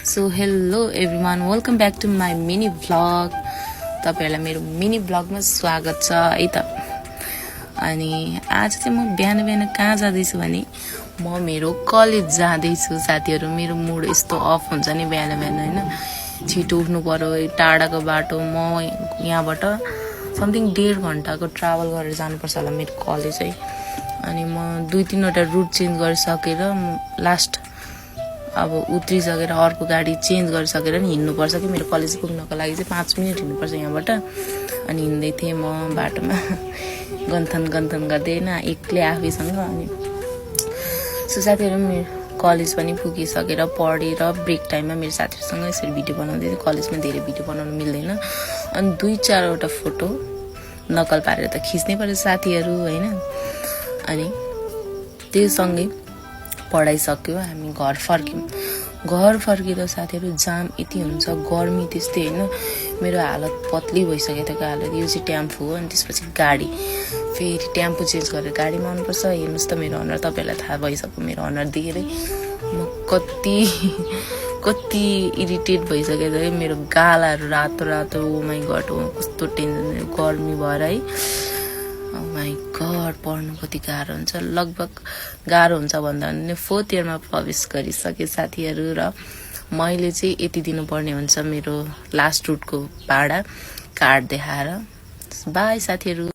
So hello everyone, welcome back to my mini vlog. तपाईहरुलाई मेरो mini भ्लगमा स्वागत छ है त। अनि आज चाहिँ म बिहान बिहान कहाँ जाँदैछु भने म मेरो कलेज जाँदैछु साथीहरु। मेरो मुड यस्तो अफ हुन्छ नि बिहान बिहान हैन, छिटो उठ्नु पर्यो, टाढाको बाटो। म यहाँबाट समथिङ 1.5 घण्टाको ट्राभल गरेर जानुपर्छ होला मेरो कलेज है। अनि म 2-3 वटा रुट चेन्ज गरिसकेर लास्ट अब उत्रिसकेर अर्को गाडी चेन्ज गरिसकेर नि हिँड्नुपर्छ कि मेरो कलेज पुग्नको लागि चाहिँ 5 मिनेट हिँड्नुपर्छ यहाँबाट। अनि हिँड्दै थिएँ म बाटोमा गन्थन गर्दै हैन, एक्लै आफैसँग। अनि सो साथीहरु मेरो कलेज पनि पुगिसकेर पढेर ब्रेक टाइममा मेरो साथीहरुसँग यसरी भिडियो बनाउँदै थिएँ। कलेजमा धेरै भिडियो बनाउन मिल्दैन, अनि 2-4 वटा फोटो नकल पारेर त खिच्नै पर्छ साथीहरु हैन। अनि त्यससँगै पढाइ सक्यो, हामी घर फर्किँदा साथीहरु जाम यति हुन्छ, गर्मी त्यस्तै हैन। मेरो हालत पतली भइसकेको थियो हालत। यो चाहिँ टेम्पो हो, अनि त्यसपछि गाडी, फेरि टेम्पो चेन्ज गरेर गाडीमा आउनुपर्छ। हेर्नुस् त मेरो अनुहार, तपाईहरुलाई थाहा भइसक्यो मेरो अनुहार देखेर म कति इरिटेट भइसकेको थियो। मेरो गालाहरु रातो रातो, ओ माइ गॉड, कस्तो टेन्सन, गर्मी भएर है। ओ माइ गॉड, पढ्नु कति गाह्रो हुन्छ। लगभग गाह्रो हुन्छ भन्दा पनि 4th इयरमा प्रवेश गरिसके साथीहरु। र मैले चाहिँ यति दिनुपर्ने हुन्छ मेरो लास्ट रुटको भाडा कार्ड देखाएर। बाई साथीहरु।